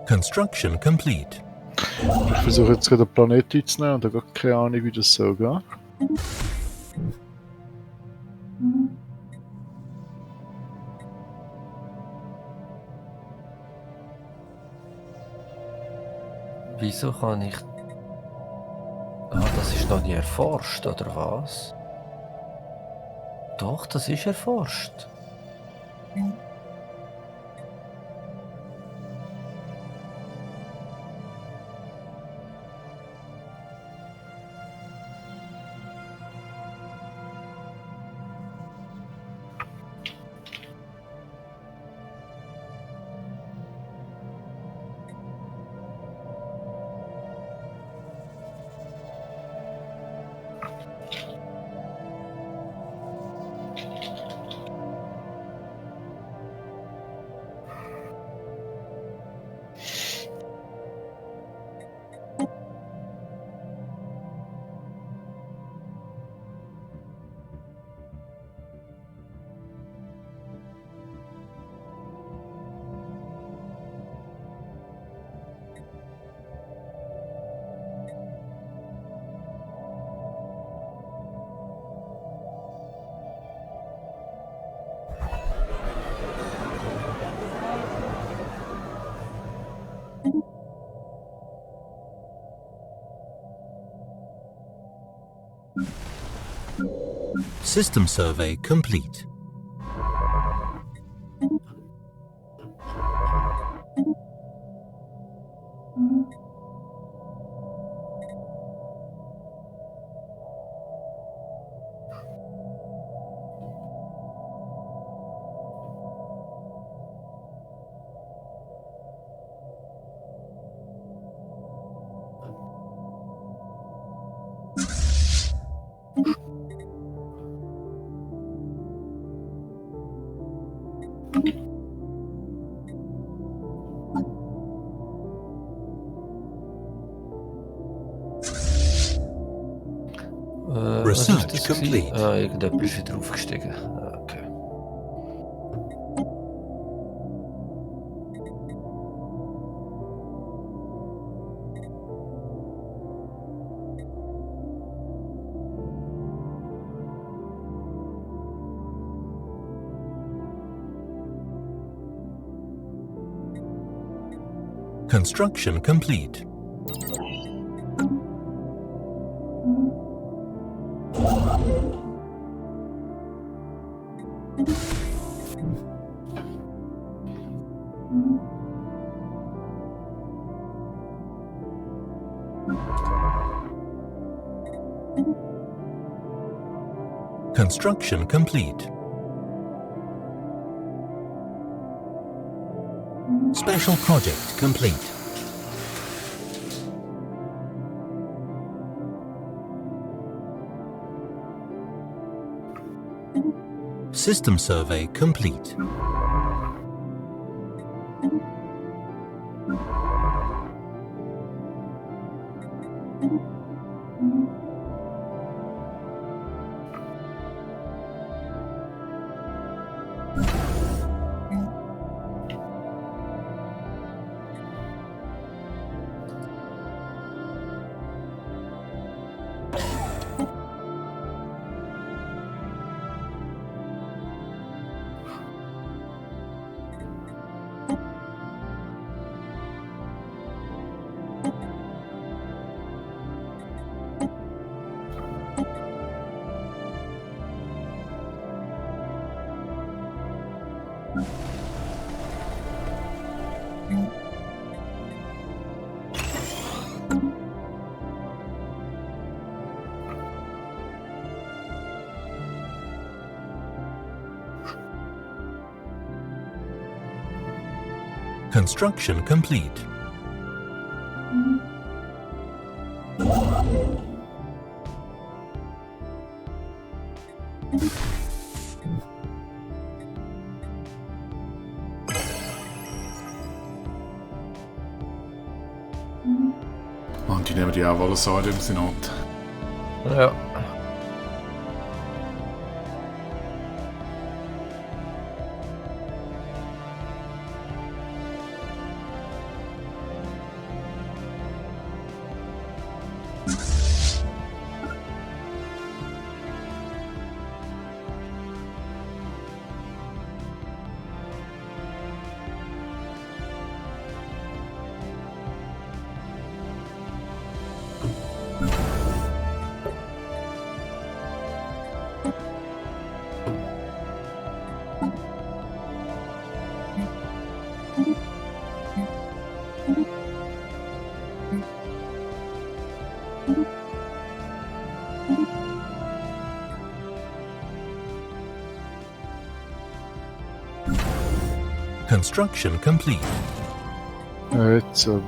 Construction complete. Ich versuche jetzt gerade den Planeten einzunehmen und habe gar keine Ahnung, wie das so geht. Wieso kann ich... Ah, das ist noch nie erforscht, oder was? Doch, das ist erforscht. System survey complete. Was ist das complete. gewesen? Ah, irgendjemand ist wieder aufgestiegen. Ah, okay. Construction complete. Construction complete. Special project complete. System survey complete. Construction complete. Und die nehmen die auch alle so im Synod. Ja. Construction complete. Jetzt aber.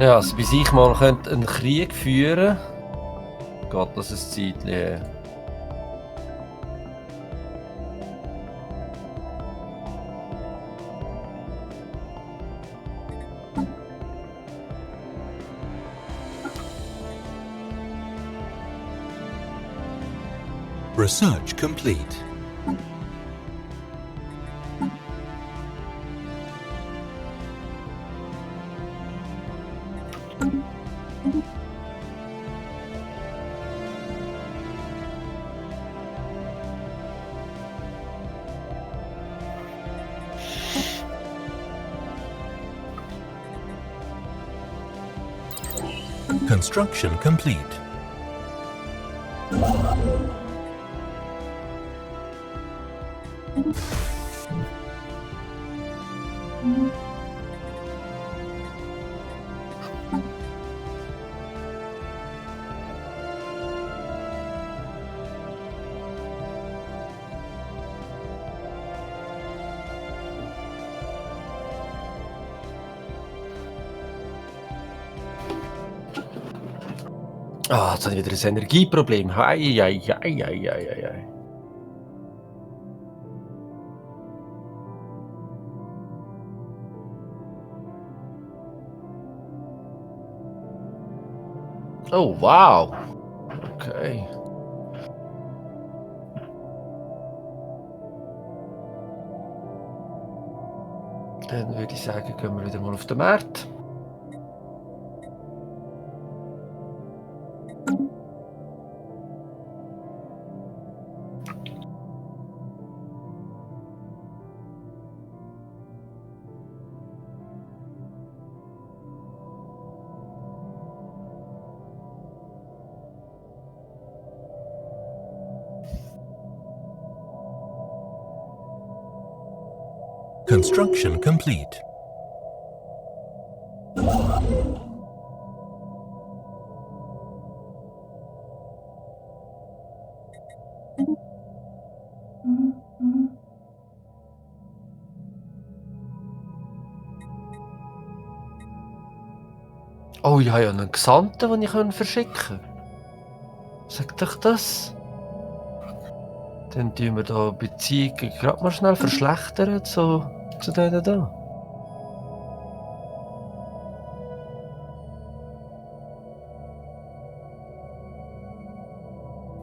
Ja, also bis ich mal könnte einen Krieg führen geht das ein Zeitchen. Research complete. Construction complete. Ah, jetzt habe ich wieder ein Energieproblem. Hei, hei, hei, hei, hei, hei. Oh, wow. Okay. Dann würde ich sagen, gehen wir wieder mal auf den Markt. Construction complete. Oh, ich habe ja einen Gesandten, den ich verschicken kann. Sag doch das. Dann tun wir da Beziehungen gerade mal schnell verschlechtern zu denen da.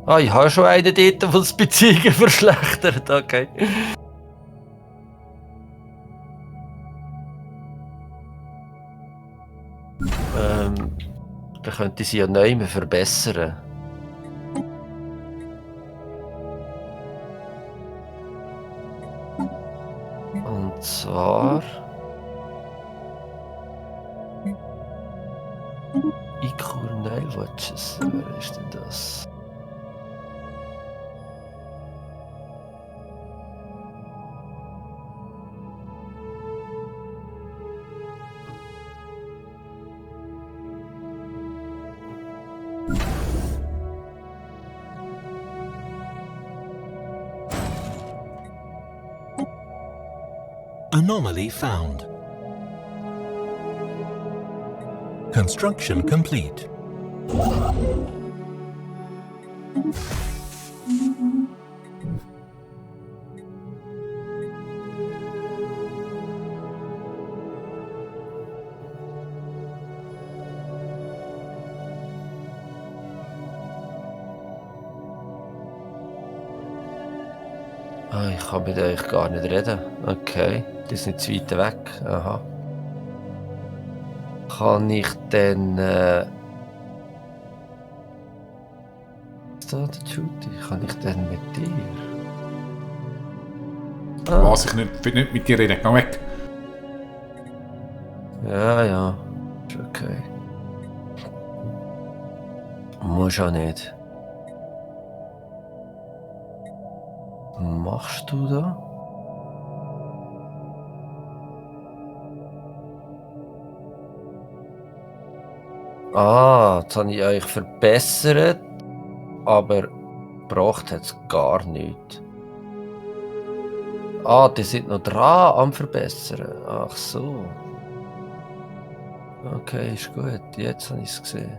Ah, ich habe schon einen dort, der das Beziehungen verschlechtert. Okay. Dann könnte sie ja neu mehr verbessern. Und zwar... Nail Watches, wer ist denn das? Anomaly found. Construction complete. Ah, ich kann mit euch gar nicht reden. Okay, die sind zu weit weg. Aha. Kann ich denn... Was da, der Judy? Kann ich denn mit dir? Ah, Was, ich will nicht mit dir reden. Geh weg. ja, ist okay. Muss auch nicht. Was machst du da? Ah, jetzt habe ich euch verbessert, aber gebracht hat es gar nichts. Ah, die sind noch dran am Verbessern. Ach so. Okay, ist gut. Jetzt habe ich es gesehen.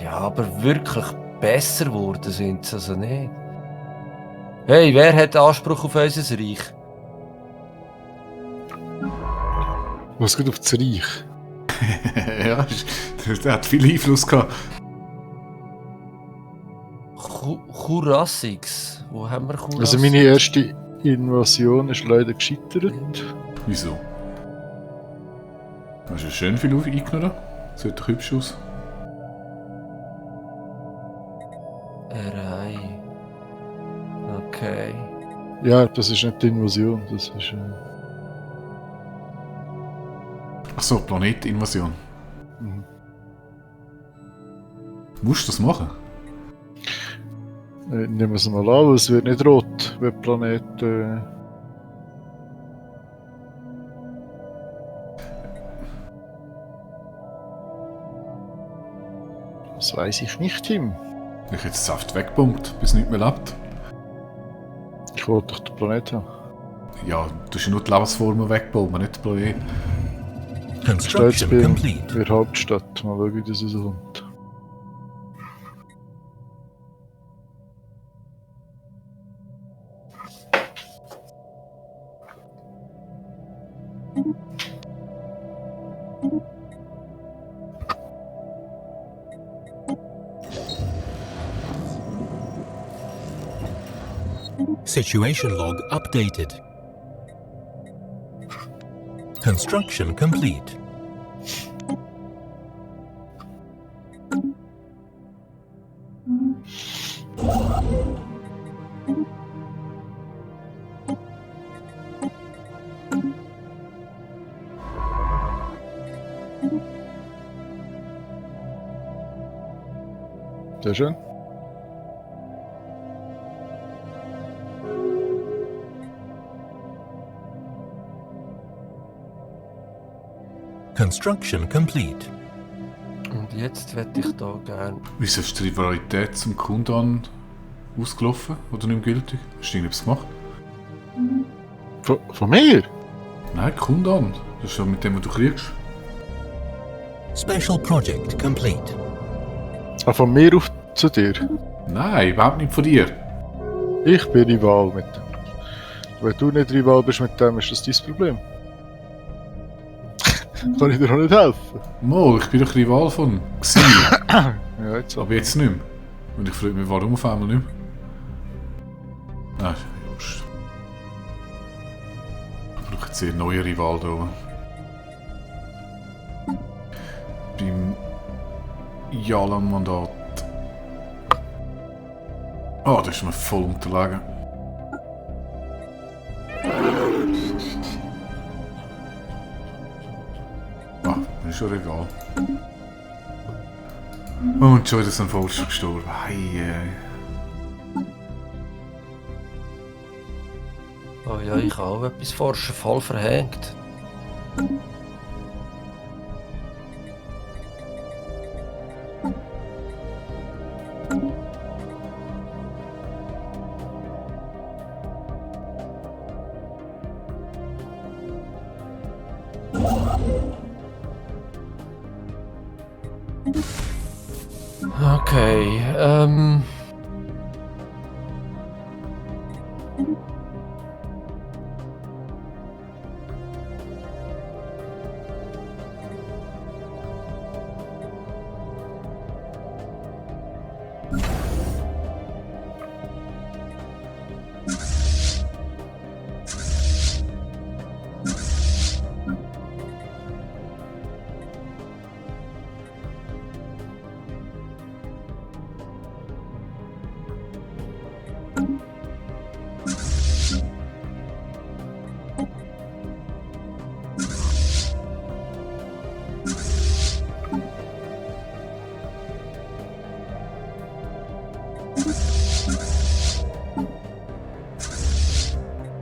Ja, aber wirklich besser geworden sind sie also nicht. Hey, wer hat Anspruch auf unser Reich? Was geht auf das Reich? Ja, der hat viel Einfluss gehabt. Jurassics. Wo haben wir Jurassics? Also meine erste Invasion ist leider gescheitert. Wieso? Hast du schön viel eingenommen? Sieht doch hübsch aus. Erei. Okay. Ja, das ist nicht die Invasion, das ist... Achso, Planetinvasion. Mhm. Musst du das machen? Nehmen wir es mal an, es wird nicht rot, wenn der Planet... Das weiß ich nicht, Tim. Ich hätte es oft weggebombt, bis es nicht mehr lebt. Ich wollte doch den Planet haben. Ja, du hast ja nur die Lebensformen weggebombt, nicht den Planeten. Construction In complete. der Hauptstadt. Mal schauen, wie das rauskommt. Situation log updated. Construction complete. Sehr schön. Construction complete. Und jetzt hätte ich da gern. Wieso ist die Rivalität zum Kundan ausgelaufen oder nicht mehr gültig? Hast du irgendetwas gemacht? Von mir? Nein, Kundan. Das ist ja mit dem, was du kriegst. Special project complete. Ah, von mir auf zu dir? Nein, überhaupt nicht von dir. Ich bin Rival mit dem. Wenn du nicht Rival bist mit dem, ist das dein Problem. Kann ich dir auch nicht helfen? Mal, ich bin doch Rival von Xil. Ja, jetzt Aber jetzt nicht mehr. Und ich frage mich, warum auf einmal nicht mehr. Nein, just. Ich brauche jetzt einen neuen Rival da oben. Beim Jalan-Mandat. Ah, das ist mir voll unterlegen. Ah, das ist schon egal. Und schon wieder so ein Falscher gestorben. Hey, Oh ja, ich habe auch etwas forschen, voll verhängt. Okay,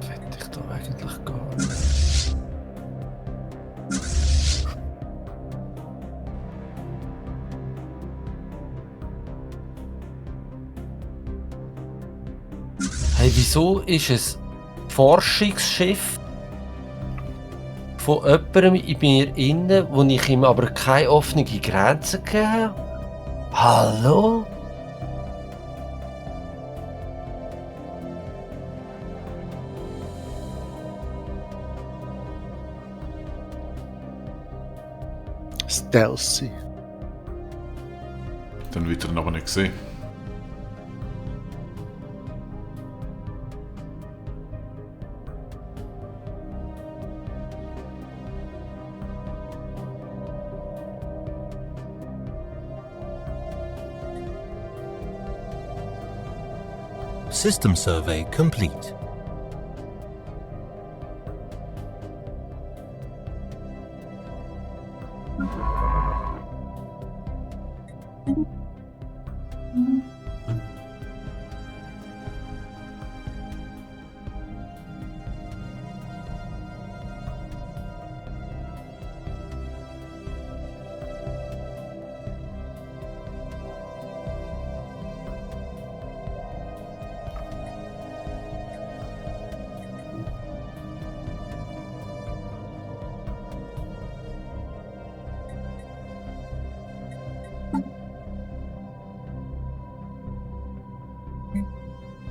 hätte ich da eigentlich gar nicht. Hey, wieso ist es Forschungsschiff von jemandem in mir innen, wo ich ihm aber keine offene Grenze gegeben habe? Hallo? Stealthy. Dann wird er ihn aber nicht gesehen. System survey complete.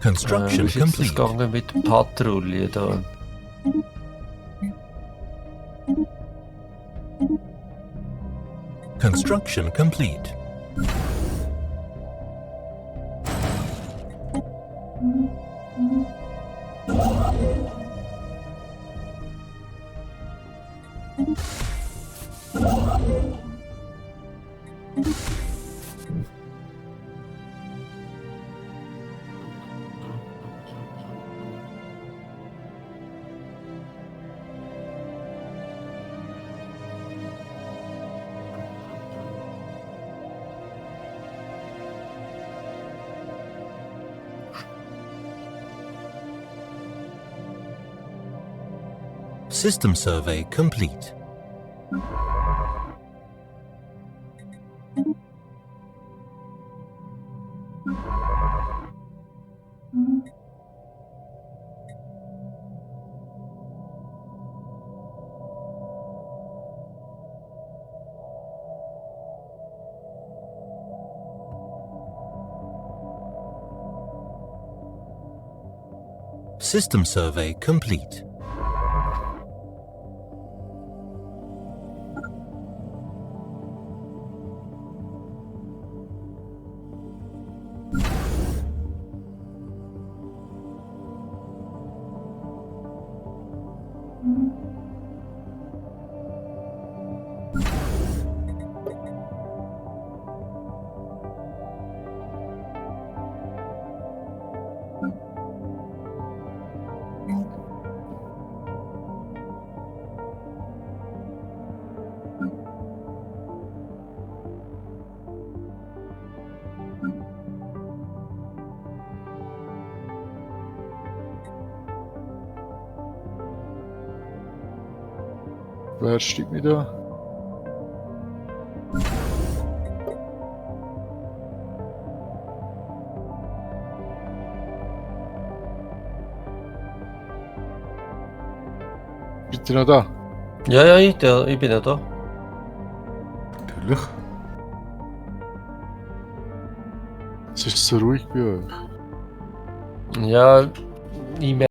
Construction Wie ist jetzt das complete. gegangen mit der Patrouille da? Construction complete. System survey complete. System survey complete. Wer schreibt mich da? Bist du noch da? Ja, ich bin ja da. Natürlich. Es ist so ruhig bei euch. Ja, ich